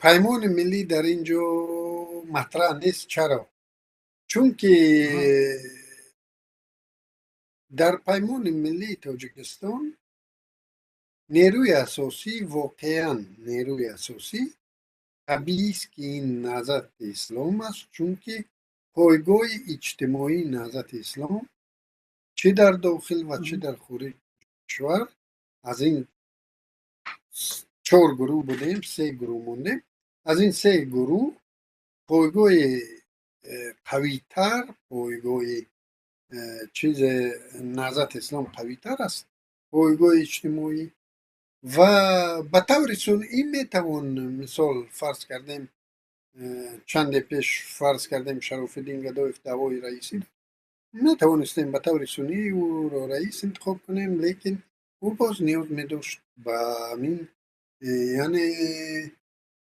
Паймони миллӣ дар ин ҷо матраҳ нест. Чаро? Чунки дар Паймони миллии Тоҷикистон нерӯи асосӣ, воқеан нерӯи асосӣ, табиист, ки ин Наҳзати Ислом аст, чунки пойгоҳи иҷтимоии Наҳзати Ислом чӣ дар дохил ва чӣ дар хориҷи кишвар, аз ин чор гурӯҳ будем, се гурӯҳ мондем, аз ин се гурӯҳ пойгоҳи қавитар, пойгоҳи чизе Наҳзати Ислом қавитар аст, пойгоҳи иҷтимоӣ. Ва ба таври сунъӣ метавон, мисол, фарз кардем, чанде пеш, фарз кардем, Шарофиддин Гадоев даъвои раисӣ, метавонистем ба таври сунъӣ ӯро раис интихоб кунем, лекин ӯ боз ниёз медошт ба ҳамин, яъне